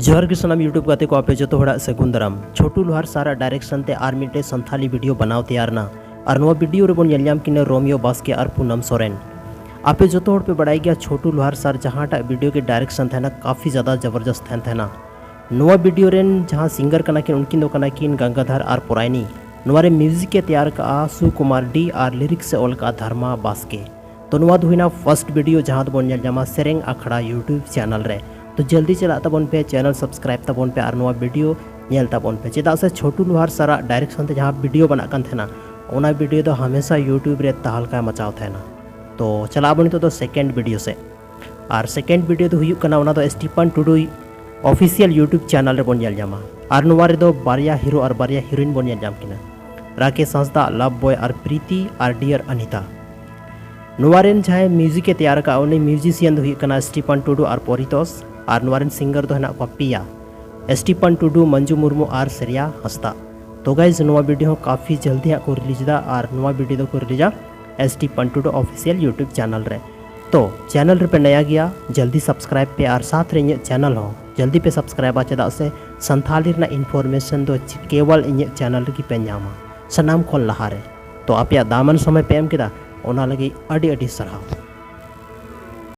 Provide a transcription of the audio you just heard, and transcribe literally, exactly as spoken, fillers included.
ᱡᱚᱦᱟᱨ ᱜᱮ ᱥᱟᱱᱟᱢ YouTube ᱜᱟᱛᱮ ᱠᱚ, ᱟᱯᱮ ᱡᱚᱛᱚ ᱦᱚᱲᱟᱜ ᱥᱟᱹᱜᱩᱱ ᱫᱟᱨᱟᱢ᱾ ᱪᱷᱳᱴᱩ ᱞᱳᱦᱟᱨ ᱥᱟᱨᱟᱜ direction ᱛᱮ ᱟᱨ ᱢᱤᱫᱴᱮᱡ ᱥᱟᱱᱛᱷᱟᱞᱤ video ᱵᱮᱱᱟᱣ ᱛᱮᱭᱟᱨ ᱮᱱᱟ᱾ ᱟᱨ ᱱᱚᱣᱟ video ᱨᱮᱵᱚᱱ ᱧᱮᱞ ᱧᱟᱢ ᱠᱤᱱᱟ ᱨᱳᱢᱤᱭᱳ ᱵᱟᱥᱠᱮ ᱟᱨ ᱯᱩᱱᱟᱢ ᱥᱚᱨᱮᱱ᱾ ᱟᱯᱮ ᱡᱚᱛᱚ ᱦᱚᱲ ᱯᱮ ᱵᱟᱲᱟᱭ ᱜᱮᱭᱟ, ᱪᱷᱳᱴᱩ ᱞᱳᱦᱟᱨ ᱥᱟᱨ ᱡᱟᱦᱟᱸᱴᱟᱜ video ᱜᱮ direction ᱛᱟᱦᱮᱱᱟ, ᱠᱟᱯᱷᱤ ᱡᱟᱫᱟ ᱡᱟᱵᱚᱨᱡᱚᱥᱛ ᱛᱟᱦᱮᱱ ᱛᱟᱦᱮᱱᱟ᱾ ᱱᱚᱣᱟ video ᱨᱮᱱ ᱡᱟᱦᱟᱸ singer ᱠᱟᱱᱟ ᱠᱤᱱ, ᱩᱱᱠᱤᱱ ᱫᱚ ᱠᱟᱱᱟ ᱠᱤᱱ ᱜᱟᱝᱜᱟᱫᱷᱟᱨ ᱟᱨ ᱯᱚᱨᱟᱭᱱᱤ᱾ ᱱᱚᱣᱟ ᱨᱮ music ᱮ ᱛᱮᱭᱟᱨ ᱠᱟᱜᱼᱟ ᱥᱩᱠᱩᱢᱟᱨ D ᱟᱨ lyrics ᱮ ᱚᱞ ᱠᱟᱜᱼᱟ ᱫᱷᱟᱨᱢᱟ ᱵᱟᱥᱠᱮ᱾ ᱛᱚ ᱱᱚᱣᱟ ᱫᱚ ᱦᱩᱭᱱᱟ first video ᱡᱟᱦᱟᱸ ᱫᱚᱵᱚᱱ ᱧᱮᱞ ᱧᱟᱢᱟ ᱥᱮᱨᱮᱧ ᱟᱠᱷᱲᱟ YouTube channel ᱨᱮ᱾ ᱛᱚ ᱡᱚᱞᱫᱤ ᱪᱟᱞᱟᱜ ᱛᱟᱵᱚᱱ ᱯᱮ, channel subscribe ᱛᱟᱵᱚᱱ ᱯᱮ ᱟᱨ ᱱᱚᱣᱟ video ᱧᱮᱞ ᱛᱟᱵᱚᱱ ᱯᱮ, ᱪᱮᱫᱟᱜ ᱥᱮ ᱪᱷᱳᱴᱩ ᱞᱳᱦᱟᱨ ᱥᱟᱨᱟᱜ direction ᱛᱮ ᱡᱟᱦᱟᱸ video ᱵᱮᱱᱟᱜ ᱠᱟᱱ ᱛᱟᱦᱮᱱᱟ, ᱚᱱᱟ video ᱫᱚ ᱦᱟᱢᱮᱥᱟ YouTube ᱨᱮ ᱛᱟᱦᱞᱠᱟ ᱢᱟᱪᱟᱣ ᱛᱟᱦᱮᱱᱟ᱾ ᱛᱚ ᱪᱟᱞᱟᱜ ᱟᱵᱚᱱ ᱱᱤᱛᱚᱜ ᱫᱚ second video ᱥᱮᱫ᱾ ᱟᱨ second video ᱫᱚ ᱦᱩᱭᱩᱜ ᱠᱟᱱᱟ, ᱚᱱᱟ ᱫᱚ ᱥᱴᱤᱯᱟᱱ ᱴᱩᱰᱩ official YouTube channel ᱨᱮᱵᱚᱱ ᱧᱮᱞ ᱧᱟᱢᱟ᱾ ᱟᱨ ᱱᱚᱣᱟ ᱨᱮᱫᱚ ᱵᱟᱨᱭᱟ hero ᱟᱨ ᱵᱟᱨᱭᱟ heroine ᱵᱚᱱ ᱧᱮᱞ ᱧᱟᱢ ᱠᱤᱱᱟ, ᱨᱟᱠᱮᱥ ᱦᱟᱸᱥᱫᱟ, Love Boy, ᱟᱨ ᱯᱨᱤᱛᱤ ᱟᱨ Dear Anita᱾ ᱱᱚᱣᱟ ᱨᱮᱱ ᱡᱟᱦᱟᱸᱭ music ᱮ ᱛᱮᱭᱟᱨ ᱟᱠᱟᱫ, ᱩᱱᱤ musician ᱫᱚ ᱦᱩᱭᱩᱜ ᱠᱟᱱᱟ ᱥᱴᱤᱯᱟᱱ ᱴᱩᱰᱩ ᱟᱨ ᱯᱚᱨᱤᱛᱳᱥ᱾ ᱟᱨ ᱱᱚᱣᱟ ᱨᱮᱱ singer ᱫᱚ ᱦᱮᱱᱟᱜ ᱠᱚᱣᱟ ᱯᱮᱭᱟ, ᱥᱴᱤᱯᱟᱱ ᱴᱩᱰᱩ, ᱢᱚᱧᱡᱩ ᱢᱩᱨᱢᱩ ᱟᱨ ᱥᱨᱮᱭᱟ ᱦᱟᱸᱥᱫᱟ᱾ ᱛᱚ guys, ᱱᱚᱣᱟ video ᱦᱚᱸ ᱠᱟᱯᱷᱤ ᱡᱚᱞᱫᱤ ᱦᱟᱸᱜ ᱠᱚ release ᱮᱫᱟ ᱟᱨ ᱱᱚᱣᱟ video ᱫᱚᱠᱚ releaseᱟ ᱥᱴᱤᱯᱟᱱ ᱴᱩᱰᱩ official YouTube channel ᱨᱮ᱾ ᱛᱚ channel ᱨᱮᱯᱮ ᱱᱟᱭᱟ ᱜᱮᱭᱟ, ᱡᱚᱞᱫᱤ subscribe ᱯᱮ ᱟᱨ ᱥᱟᱛ ᱨᱮ ᱤᱧᱟᱹᱜ channel ᱦᱚᱸ ᱡᱚᱞᱫᱤ ᱯᱮ subscribeᱟ, ᱪᱮᱫᱟᱜ ᱥᱮ ᱥᱟᱱᱛᱷᱟᱞᱤ ᱨᱮᱱᱟᱜ information ᱫᱚ ᱠᱮᱵᱚᱞ ᱤᱧᱟᱹᱜ channel ᱨᱮᱜᱮ ᱯᱮ ᱧᱟᱢᱟ ᱥᱟᱱᱟᱢ ᱠᱷᱚᱱ ᱞᱟᱦᱟᱨᱮ᱾ ᱛᱚ ᱟᱯᱮᱭᱟᱜ ᱫᱟᱢᱟᱱ ᱥᱚᱢᱚᱭ ᱯᱮ ᱮᱢ ᱠᱮᱫᱟ, ᱚᱱᱟ ᱞᱟᱹᱜᱤᱫ ᱟᱹᱰᱤ ᱟᱹᱰᱤ ᱥᱟᱨᱦᱟᱣ᱾